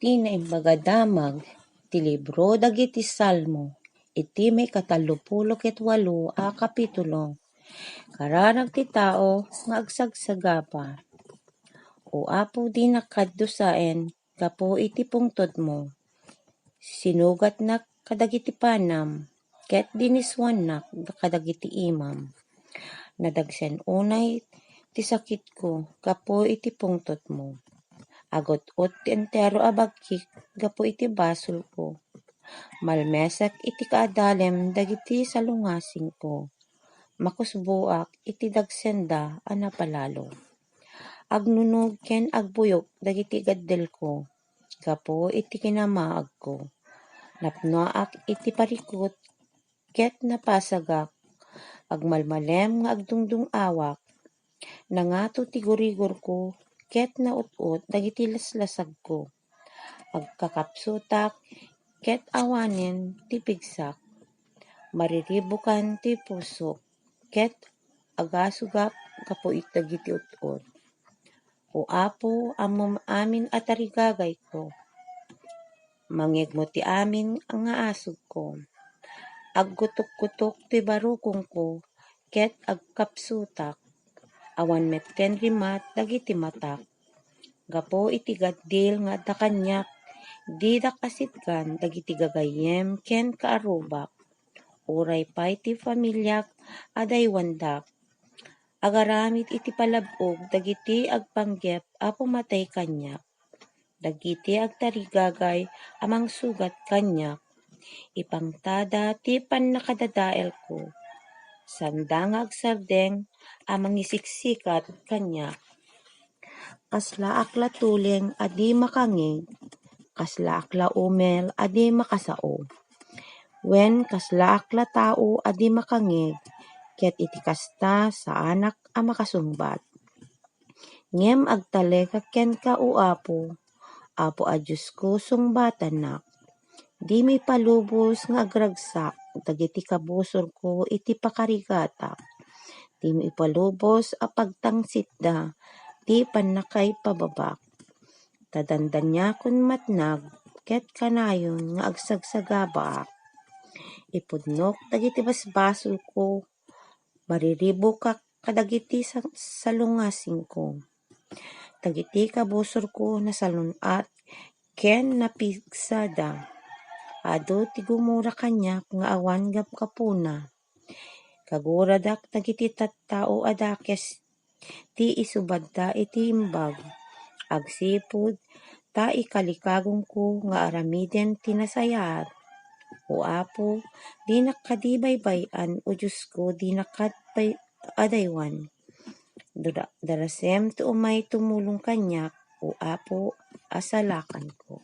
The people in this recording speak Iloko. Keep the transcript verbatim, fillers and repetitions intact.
Iti Naimbag a Damag ti libro dagiti Salmo, iti maikatallopulo ket walo a kapitulo. Kararag ti tao nga agsagsagaba. O Apo, dinak dusaen gapu iti pungtodmo. Sinugatnak kadagiti panam, ket dinisuannak kadagiti imam. Nadagsen unay ti sakitko gapu iti pungtodmo. Agut-ot ti entero a bagik gapu iti basolko. Malmesek iti kaadalem dagiti salungasingko. Makusboak iti dagsenda a napalalo. Agnunog ken agbuyok dagiti gaddelko gapu iti kinamaagko. Napnoak iti parikut ket napasagak. Agmalmalem nga agdungdung-awak. Nangato ti gurigorko ket naut-ot dagiti laslasagko. Agkakapsutak ket awanen ti pigsak. Mariribukan ti pusok ket agasugak gapu iti dagiti ut-ot. O Apo, ammom amin a tarigagayko. Mangngegmo ti amin nga asugko. Aggutukgutok ti barukongko ket agkapsutak. Awan metten rimat dagiti matak. Gapu iti gaddil nga adda kaniak, didak asitgan dagiti gagayyem ken kaarrubak. Uray pay ti familiak a daywandak. Agaramid iti palab-og dagiti agpanggep a pumatay kaniak. Dagiti agtarigagay a mangsugat kaniak, ipangtada ti pannakadadaelko. Saanda nga agsardeng a mangisiksikat kaniak. Kaslaak la tuleng a di makangngeg, kaslaak la umel a di makasao. Wen, kaslaak la tao a di makangngeg, ket iti kasta, saanak a makasungbat. Ngem agtalekak kenka, O Apo, Apo a Diosko, sungbatannak. Dimo ipalubos nga agragsak dagiti kabusorko iti pakarigatak. Dimo ipalubos a pagtangsitda ti pannakaipababak. Ta dandaniakon matnag ket kanayon nga agsagsagabaak. Ipudnok dagiti basbasolko, mariribukak kadagiti sa-, salungasingko. Dagiti kabusorko nasalun-at ken napigsada. Adu ti gumura kaniak nga awan gapgapuna. Kaguradak dagiti tattao a dakes ti isubadda iti imbag. Agsipud ta ikalikagongko nga aramiden ti nasayaat. O Apo, dinak kadi baybay-an, O Diosko, dinak kad bay-, adaywan. Dara-, darasem ti umay tumulong kaniak, O Apo, a salakanko.